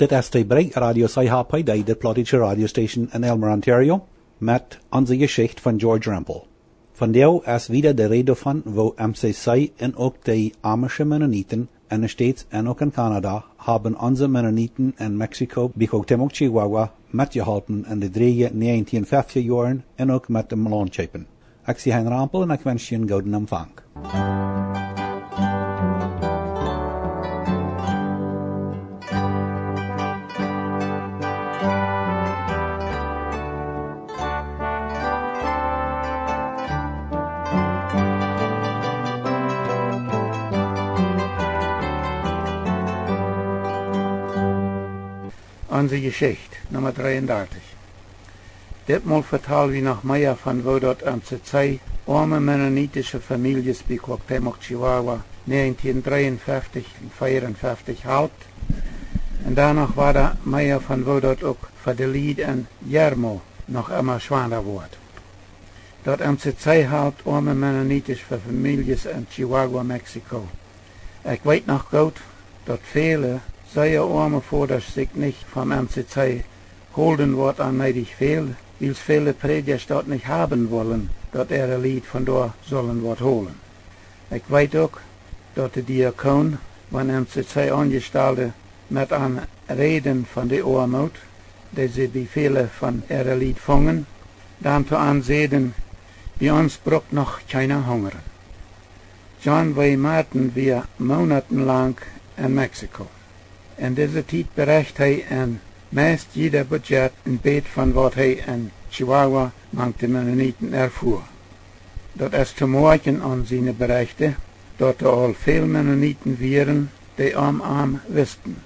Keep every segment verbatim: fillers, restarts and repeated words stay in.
Dit es de Break Radio C H P D, de plautdietsche Radiostation en Aylmer, Ontario, met Onse Jeschicht von George Rempel. Vondoag es wada de Räd von woo M C C un uk de amische Mennoniten en de States un uk en Kanada haben onse Mennoniten en Mexiko bie Cuauhtémoc, Chihuahua, metjeholpen en de dreeje näajentieen feftja Joaren un uk met däm Launt kjeepen. Ekj sie Hein Rempel un ekj wensch junt eenen gooden Empfang. Onse Jeschicht, Numma dreeundartich. Ditmol vetal wie noch mea von woo daut M C C oame mennonitische Famieljes bie Cuauhtémoc, Chihuahua, näajentieen dreeunfeftich un veeaunfeftich halpt. Un dan noch wada mea von woo daut uk fa de Lied en Yermo noch emma schwanda woat. Daut M C C halpt oame mennonitische Famieljes en Chihuahua, Mexiko. Ekj weet noch goot, daut väle sea oame Vodasch sikj nich vom M C C holden waut an needich fäld, wiels väle Prädjasch daut nich haben wullen, daut äare Lied von doa sullen waut holen. Ekj weet uk, daut de Diakoon, wan M C C Aunjestalde met an räden von de Oamoot, dee see bie väle von äare Lied fungen, dan to an säden: "Bie ons brukt noch kjeena hungren." John W. Martin wia monatenlang en Mexiko. En dise Tiet berecht hee en meist jieda Budget een bät von waut hee en Chihuahua mank de Mennoniten erfua. Daut es to moakjen aun siene Berechte, daut doa aul väl Mennoniten wieren, dee om am wisten.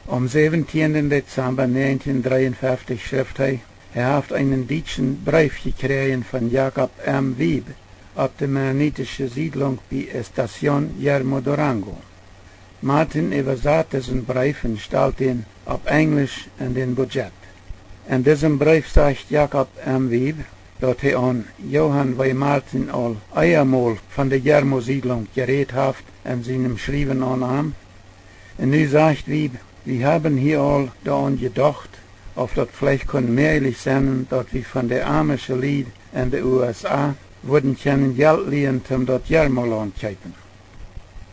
Aum säwentieenden Dezemba näajentieen dreeunfeftich schrift hee, hee haft eenen dietschen Breef jekjräajen von Jakob M. Wiebe opp de mennonitische Siedlunk bie Estación Yermo, Durango. Martin äwasat disen Breef un stalt dän opp Enjlisch en dän Budget. En disem Breef sajcht Jakob M. Wiebe, daut hee aun Johann W. Martin aul eemol von de Yermo-Siedlunk jerät haft en sienem Schriewen aun am. Un nu sajcht Wiebe: "Wie haben hia aul doaraun jedocht, auf daut veleicht kunn mäajlich sennen, daut wie von de amische Lied en de U S A wudden kjennen Jelt lienen, om daut Yermo-Launt kjeepen."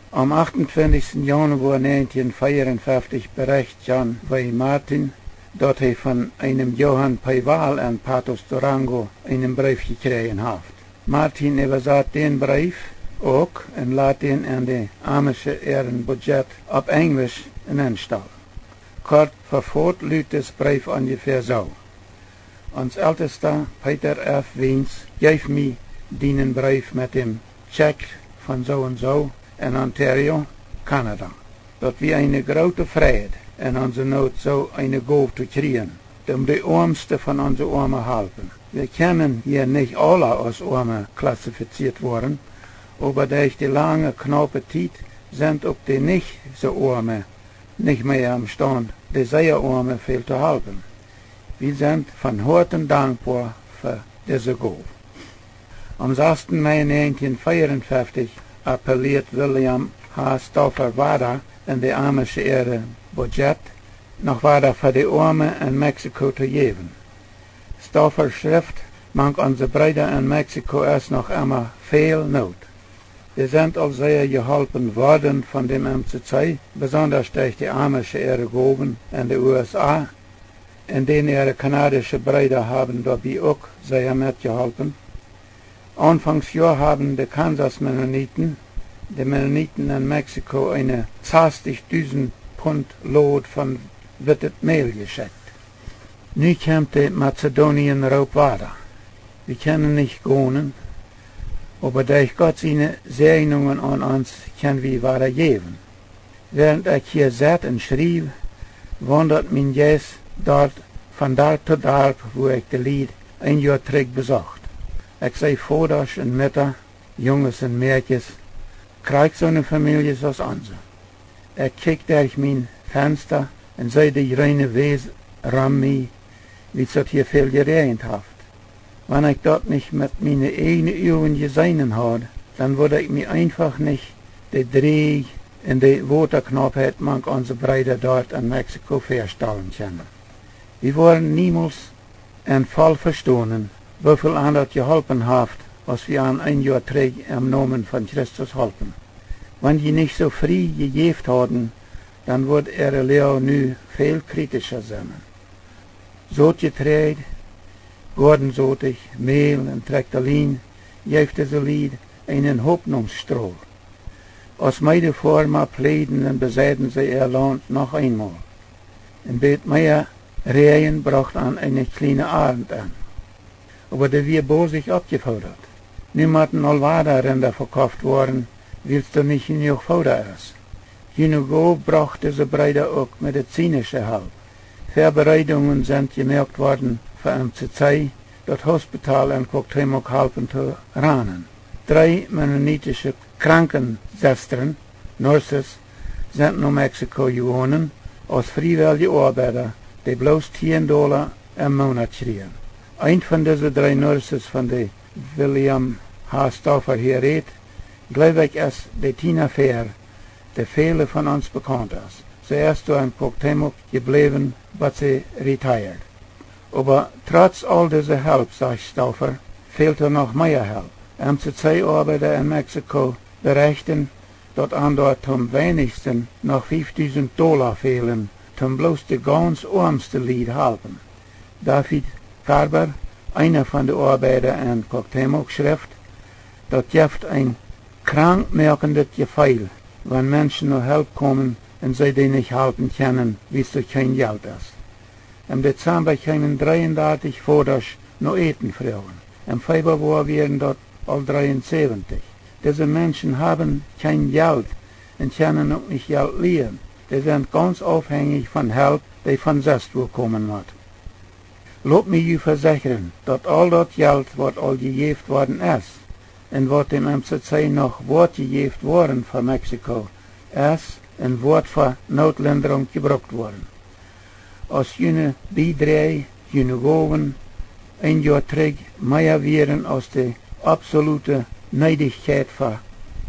Aum achtuntwintichsten Januar näajentieen veeaunfeftich berecht John W. Martin, daut hee von eenem Johann P. Wall en Patos, Durango, eenen Breef jekjräajen haft. Martin äwasat dän Breef uk un lat dän en de amische äaren Budget opp Enjlisch enenstalen. Kort vefot lut dis Breef onjefäa soo: "Ons Eltesta Peter F. Wiens jeef mie dienen Breef met däm Check von soo un soo en Ontario, Kanada. Daut wia eene groote Freid, en onse Noot soo eene Gow to kjrieen, om de Oamste von onse Oame halpen. Wie kjennen hia nich aula aus Oame klassifizieet woaren, oba derch de lange knaupe Tiet sent uk de nich soo Oame nich mea emstaunt, de sea Oame väl to halpen. Wie sent von Hoaten dankboa fa dise Gow." Aum sasten Mei näajentieen veeaunfeftich appelieet William H. Stauffer wada en de amische äare Budget, noch wada fa de Oame en Mexiko to jäwen. Stauffer schrift: "Mank onse Breeda en Mexiko es noch emma väl Noot. Dee sent aul sea jeholpen worden von däm M C C, besondasch derch de amische äare Gowen en de U S A, un dän äare kanadische Breeda haben doabie uk sea metjeholpen. Aunfangs Joa haben de Kansas Mennoniten de Mennoniten en Mexiko eene sastich dusent Punt Lod von wittet Mäl jeschekjt. Nu kjemt de Mazedonien Roop wada. Wie kjennen nich gonen, oba derch Gott siene Säajnungen aun ons kjenn wie wada jäwen. Wäarent ekj hia sett un schriew, waundat mien Jeist doa von Darp to Darp, wua ekj de Lied een Joa trigj besocht. Ekj see Vodasch un Mutta, Junges un Mäakjes, krakjt soone Famieljes aus onse. Ekj kjikj derch mien Fensta un see de jreene Wes rom mie, wiels daut hia väl jeräajent haft. Wan ekj daut nich met miene ieejne Uagen jeseenen haud, dan wudd ekj mie eenfach nich de Dräaj un de Wotaknaupheit mank onse Breeda doa en Mexiko väastalen kjennen. Wie woaren niemols en voll vestonen, woo väl an daut jeholpen haft, aus wie an een Joa trigj em Nomen von Christus holpen. Wan jie nich soo frie jejäft hauden, dan wudd äare Loag nu väl kritischa sennen. Sotjetreid, Goadensotich, Mäl un Trakjtolien jeef dise Lied eenen Hopninjsstrol. Aus meede Foarma pläajden un beseiden see äa Launt noch eenmol. Un bät mea Räajen brocht an eene kjliene Arnt aun. Oba dee wia bosich oppjefoodat. Nu motten aul wada Rinda vekoft woaren, wiels doa nich jenuach Fooda es. June Gow brocht dise Breeda uk medizinische Help. Väabereidungen sent jemoakt worden fa M C C, daut Hospital en Cuauhtémoc halpen to ranen. Dree mennonitische Krankensestren, nurses, sent no Mexiko jegonen aus friewellje Oabeida, dee bloos tieen Dolla em Moonat kjrieen. Eent von dise dree nurses von dee William H. Stauffer hia rät, jleew ekj, es dee Tina Fehr, dee väle von ons bekaunt es. See es doa en Cuauhtémoc jebläwen, bat see retired. Oba trotz aul dise Help, sajcht Stauffer, fält doa noch mea Help. M C C Oabeida en Mexiko berechten, daut an doa toom weinichsten noch fiefdusent Dolla fälen, toom bloos de gaunz oamste Lied halpen. David Farber, eena von de Oabeida en Cuauhtémoc, schrift: Daut jeft een krankmoakendet Jefeel, wan Menschen no Help komen un see dee nich halpen kjennen, wiels doa kjeen Jelt es. Em Dezamba kjeemen dreeundartich Vodasch no Äten froagen. Em Feebua wieren daut aul dreeunsäwentich. Dise Menschen haben kjeen Jelt un kjennen uk nich Jelt lieen. Dee sent gaunz aufhenjich von Help, dee von sestwua komen mott. Lot mie ju vesechren, daut aul daut Jelt, waut aul jejäft worden es, un waut däm M C C noch woat jejäft woaren fa Mexiko, es un woat fa Nootlindrunk jebrukt woaren. Aus june Biedrääj, june Gowen, een Joa trigj mea wieren aus de absolute Needichkjeit fa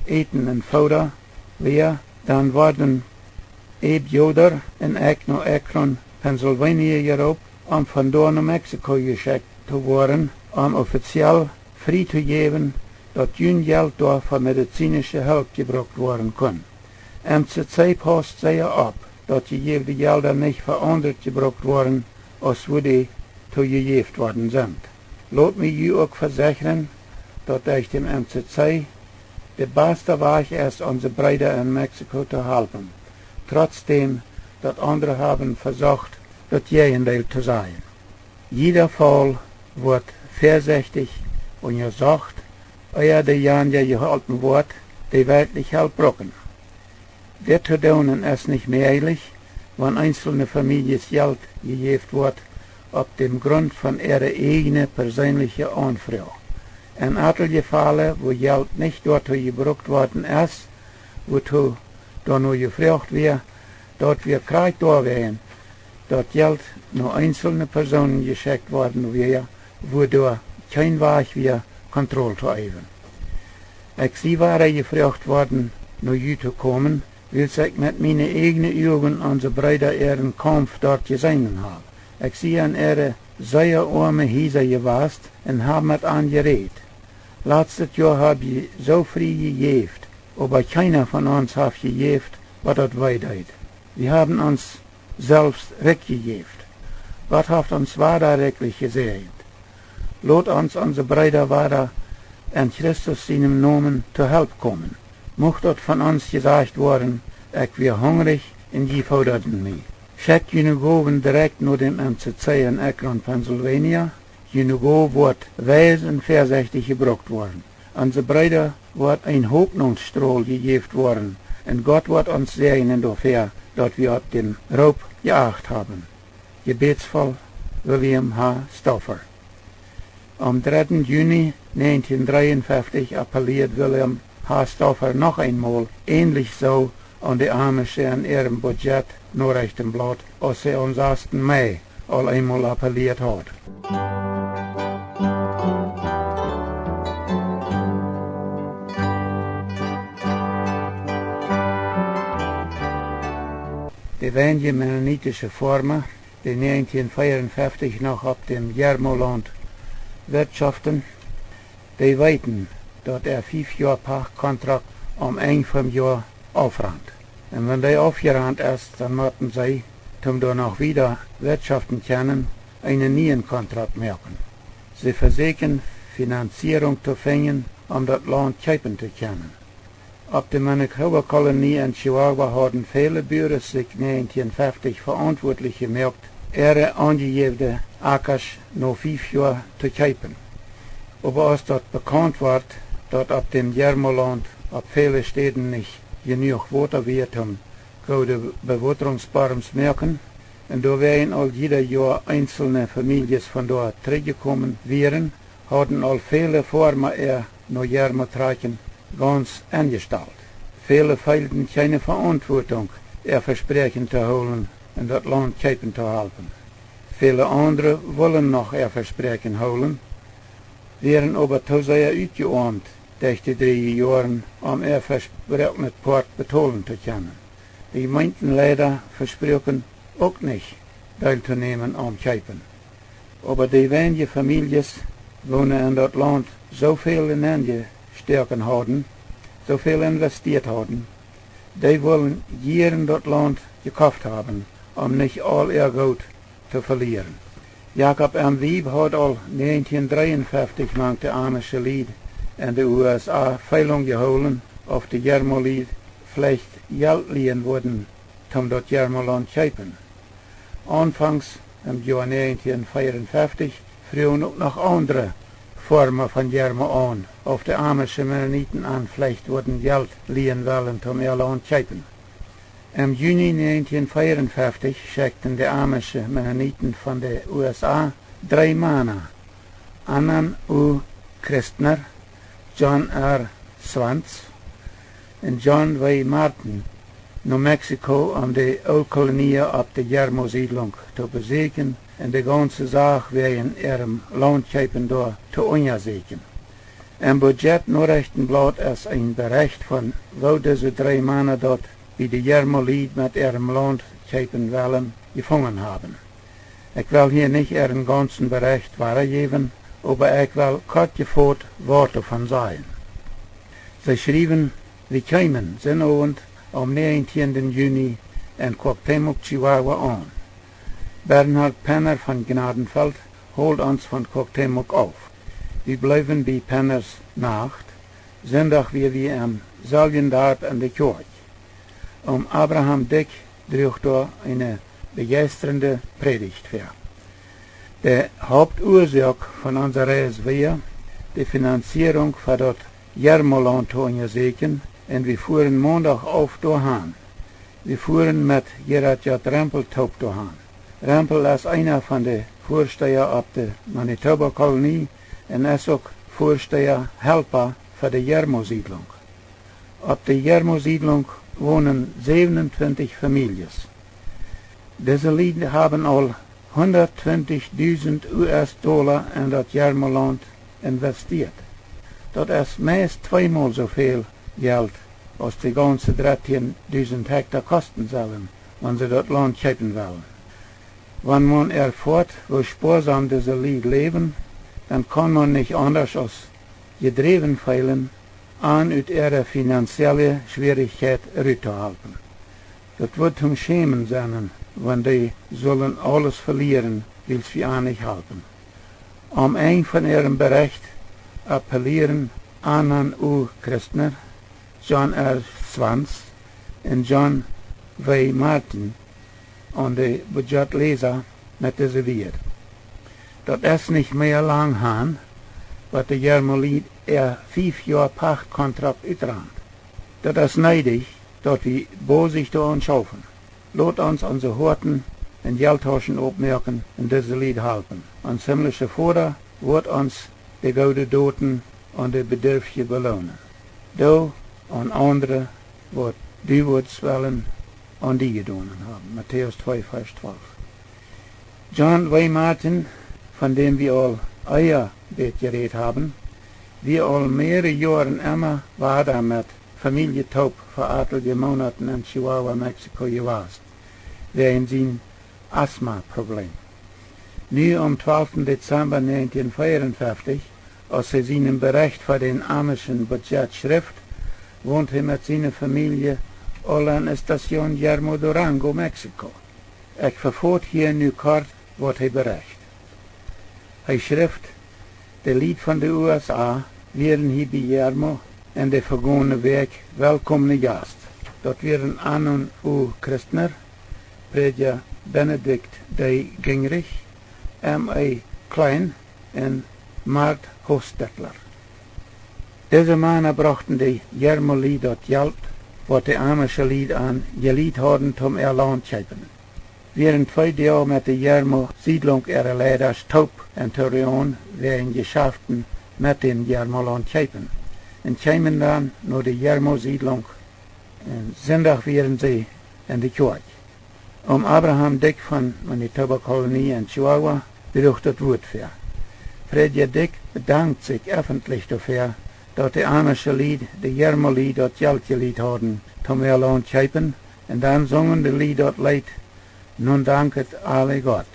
Äten un Fooda wia, dan worden Abe Yoder un ekj no Akron, Pennsylvania jeroopt, om von doa no Mexiko jeschekjt to woaren, om offiziell frie to jäwen, daut jun Jelt doa fa medizinische Help jebrukt woaren kunn. M C C paust sea opp, daut jejäwde Jelda nich fa aundret jebrukt woaren, aus wua dee to jejäft worden sent. Lot mie ju uk vesechren, daut derch däm M C C de basta Wajch es, onse Breeda en Mexiko to halpen, trotzdäm daut aundre haben vesocht, daut Jäajendeel to sajen. Jieda Faul woat väasechtich unjasocht, ea deejanja jeholpen woat, dee werkjlich Help brucken. Dit to doonen es nich mäajlich, wan eenzelne Famieljes Jelt jejäft woat opp däm Grunt von äare ieejne perseenliche Aunfroag. En atelje Fäle, wua Jelt nich doatoo jebrukt worden es, wuatoo doano jefroacht wia, daut wia krakjt doawäajen, daut Jelt no eenzelne Persoonen jeschekjt worden wia, wua doa kjeen Wajch wia, Kontroll to äwen. Ekj sie wada jefroacht worden, no ju to komen, wiels ekj met miene ieejne Uagen onse Breeda äaren Kaumf doa jeseenen hab. Ekj sie en äare sea oame Hiesa jewast un hab met an jerät. Latstet Joa hab jie soo frie jejäft, oba kjeena von ons haft jejäft, waut daut wee deed. Wie haben ons selfst rikj jejäft. Gott haft ons wada rikjlich jesäajent. Lot ons onse Breeda wada en Christus sienem Nomen to Help komen. Mucht daut von ons jesajcht woaren: Ekj wia hungrich un jie foodaden mie. Schekjt june Gowen direkt no däm M C C en Akron, Pennsylvania. June Gow woat weis un väasechtich jebrukt woaren. Onse Breeda woat een Hopninjsstrol jejäft woaren, un Gott woat ons säajnen doafäa, daut wie opp dän Roop jeacht haben. Jebädsvoll, William H. Stauffer. Aum dredden Juni näajentieen dreeunfeftich appelieed William H. Stauffer noch eenmol änlich soo aun de Amische en äarem Budget-Norichtenblaut, aus hee aum sassten Mei aul eenmol appelieet haud. De weinje mennonitische Foarma, dee näajentieen fiefenfeftich noch opp däm Yermo Launt wirtschoften, dee weeten, daut äa fief Joa Pachtkontrakt aum Enj vom Joa aufrant. Un wan dee aufjerant es, dan motten see, toom doa noch wieda wirtschoften kjennen, eenen nieen Kontrakt moaken. See vesieekjen Finanzierunk to finjen, om daut Launt kjeepen to kjennen. Opp de Manitoba Kolonie en Chihuahua hauden väle Buaren sikj näajentieen feftich veauntwuatlich jemoakt, äare aunjejäwde Akasch no fief Joa to kjeepen. Oba aus daut bekaunt wort, daut opp däm Yermo Launt opp väle Städen nich jenuach Wota wia, toom goode Bewotrungsborms moaken, un doawäajen aul jieda Joa eenzelne Famieljes von doa trigjjekomen wieren, hauden aul väle Foarma äa no Yermo trakjen gauns enjestalt. Väle feelden kjeene Veauntwuatunk, äa Vespräakjen to hoolen un daut Launt kjeepen to halpen. Väle aundre wullen noch äa Vespräakjen hoolen, wieren oba too sea utjeoamt derch de dreeje Joaren, om äa vesproaknet Poat betolen to kjennen. De Jemeenten Leida vespruaken uk nich, deeltonämen aum Kjeepen. Oba dee weinje Famieljes, woone en daut Launt soo väl nenjestoaken hauden, soo väl investieet hauden, dee wullen jieren daut Launt jekoft haben, om nich aul äa Goot to velieren. Jakob M. Wiebe haud aul näajentieen dreeunfeftich mank de amische Lied en de U S A Feelunk jehoolen, auf de Yermo Lied veleicht Jelt lieen wudden, toom daut Yermo Launt kjeepen. Aunfangs em Joa näajentieen fiefenfeftich fruagen uk noch aundre Foarma von Yermo aun, auf de amische Mennoniten an veleicht wudden Jelt lieen wellen, toom äa Launt kjeepen. Em Juni näajentieen fiefenfeftich schekjten de amische Mennoniten von de U S A dree Mana, Anan U. Christner, John R. Swans un John W. Martin, no Mexiko, om de Ooltkolonia opp de Yermo Siedlunk to besieekjen un de gaunze Sach wäajen äarem Launtkjeepen doa to unjasieekjen. Em Budget Norechtenblaut es een Berecht von woo dise dree Mana daut bie de Yermo Lied met äarem Launtkjeepen wellen jefungen haben. Ekj well hia nich äaren gaunzen Berecht wadajäwen, oba ekj well kort jefot waut doavon sajen. See schriewen: Wie kjeemen Sinnowent aum näajentieenden Juni en Cuauhtémoc, Chihuahua aun. Bernhard Penner von Gnadenfeld hold ons von Cuauhtémoc auf. Wie bleewen bie Penners Nacht. Sindach wia wie em selwjen Darp en de Kjoakj. Om Abraham Dyck druach doa eene bejeistrende Prädicht väa. De Hauptuasoak von onse Reis wia, de Finanzierunk fa daut Yermo Launt to unjasieekjen, un wie fuaren Mondach auf doahan. Wie fuaren met Gerhard J. Rempel toop doahan. Rempel es eena von de Väasteha opp de Manitoba Kolonie un es uk Väasteha Helpa fa de Yermo Siedlunk. Opp de Yermo Siedlunk wonen säwenuntwintich Famieljes. Dise Lied haben aul hundatwintichdusent U S Dolla en daut Yermo Launt investieet. Daut es meist tweemol soo väl Jelt aus de gaunze dartieendusent Hekta kosten sellen, wan see daut Launt kjeepen wellen. Wan maun erfoat, woo spoasom dise Lied läwen, dan kaun maun nich aundasch aus jedräwen feelen, an ut äare finanzielle Schwierichkjeit rut to halpen. Daut wudd toom Schämen sennen, wan dee sullen aules velieren, wiels wie an nich halpen. Aum Enj von äarem Berecht appellieren Anan U. Christner, John R. Swans un John W. Martin aun de Budgetläsa met dise Wieed: Daut es nich mea lang han, bat de Yermo Lied äa fief Joa Pachtkontrakt utrant. Daut es needich, daut wie bosich doaraun schaufen. Lot ons onse Hoaten un Jelttauschen opmoaken un dise Lied halpen. Ons himlische Voda woat ons de goode Doten aun de Bedirftje beloonen. Doo aun aundre waut du wurscht wellen aun die jedonen haben. Matäus twee, Varsch twalf. John W. Martin, von däm wie aul ea bät jerät haben, wia aul mearere Joaren emma wada met Famielje toop fa atelje Moonaten en Chihuahua, Mexiko jewast. wäajen sien Asthma-Problem. Nu aum twalften Dezember negentien vieeunfeftich, aus hee sienen Berecht fa dän amischen Budget schrift, wont hee met siene Famielje aul en Estación Yermo, Durango, Mexiko. Ekj vefot hia nu kort waut hee berecht. Hee schrift: De Lied von de U S A wieren hia bie Yermo en de vegonne Wäakj welkomne Jast. Daut wieren Anon U. Christner, Prädja Benedikt D. Gingrich, M. E. Klein un Mart Hostetler. Dise Mana brochten de Yermo Lied daut Jelt, waut de amische Lied an jelieet hauden, toom äa Launt kjeepen. Wieren twee Doag met de Yermo Siedlunk äare Leidasch toop en Torreón wäajen Jeschaften met dän Yermo Launt kjeepen, un kjeemen dan no de Yermo Siedlunk. Un Sindach wieren see en de Kjoakj. Om Abraham Dyck von Manitoba Kolonie en Chihuahua druach daut Wuat väa. Prädja Dyck bedankt sikj effentlich doafäa, daut de amische Lied de Yermo Lied daut Jelt jelieet hauden, toom äa Launt kjeepen, un dan sungen de Lied daut Leet: Nun danket alle Gott.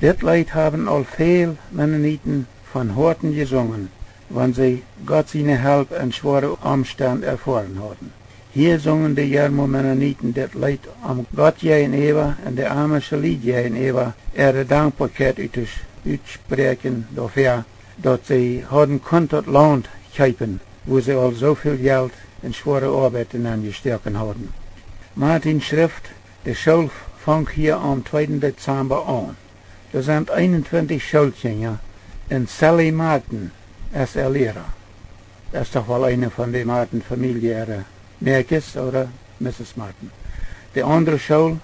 Dit Leet haben aul väl Mennoniten von Hoaten jesungen, wan see Gott siene Help en schwoare Omstend erfoaren hauden. Hia sungen de Yermo Mennoniten dit Leet, om Gott jäajenäwa un de amische Lied jäajenäwa äare Dankboakjeit ut-, uttospräakjen doafäa, daut see hauden kunt daut Launt kjeepen, wua see aul soo väl Jelt un schwoare Oabeit nenjestoaken hauden. Martin schrift: De School funk hia aum tweeden Dezamba aun. Doa sent eenuntwintich Schoolkjinja un Sally Martin es äa Liera. Es doch woll eene von de Martin Famielje äare Mäakjes, ooda Misses Martin. De aundre School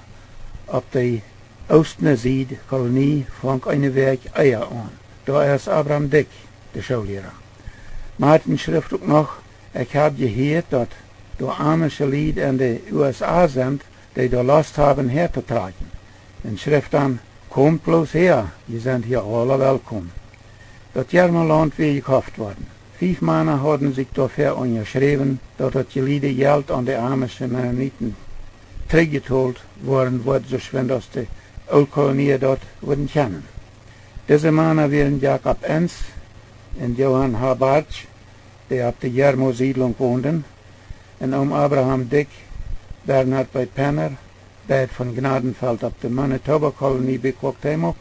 opp de oostne Sied Kolonie funk eene Wäakj ea aun. Doa es Abram Dyck de Schoolliera. Martin schrift uk noch: Ekj hab jehieet, daut doa amische Lied en de U S A sent, dee doa Lost haben häa to trakjen. Un schrift dan: Komt bloos häa, jie sent hia aula welkom. Daut Yermo Launt wia jekoft worden. Fief Mana hauden sikj doafäa unjaschräwen, daut daut jeliede Jelt aun de amische Mennoniten trigjjetolt woaren wudd, soo schwind aus de Ooltkolonia daut wudden kjennen. Dise Mana wieren Jakob Enns un Johann H. Bartsch, dee opp de Yermo Siedlunk wonden, un Om Abraham Dyck, Bernhard B. Penner, beid von Gnadenfeld opp de Manitoba Kolonie bie Cuauhtémoc,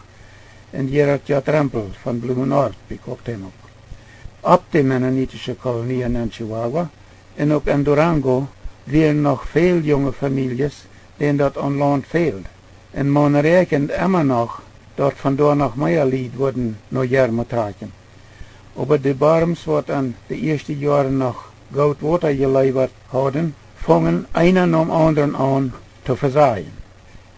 un Gerhard J. Rempel von Blumenort bie Cuauhtémoc. Opp de mennonitische Kolonien en Chihuahua un uk en Durango wieren noch väl junge Famieljes, dän daut aun Launt fäld, un maun räakjend emma noch, daut von doa noch mea Lied wudden no Yermo trakjen. Oba de Borms, waut en de ieeschte Joaren noch goot Wota jeleewat hauden, fungen eena nom aundren aun to vesajen.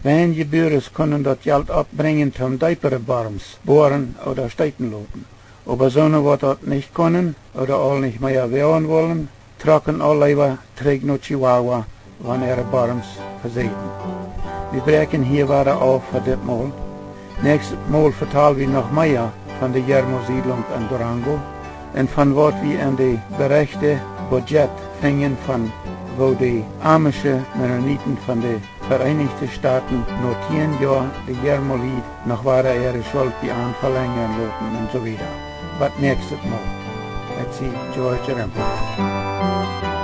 Weinje Buares kunnen daut Jelt oppbrinjen, toom deepere Borms boaren ooda steeten loten. Oba soone, waut daut nich kunnen ooda aul nich mea woagen wullen, trocken aul leewa trigj no Chihuahua, wan äare Borms vesäden. Wie bräakjen hia wada auf fa dit Mol. Näakjstet Mol vetal wie noch mea von de Yermo Siedlunk en Durango un von waut wie en de Berechte Budget finjen von woo de amische Mennoniten von de Vereenichte Stoten no tieen Joa de Yermo Lied noch wada äare Schult bie an velenjren loten un soo wieda. Bat näakjstet Mol. Ekj sie George Rempel.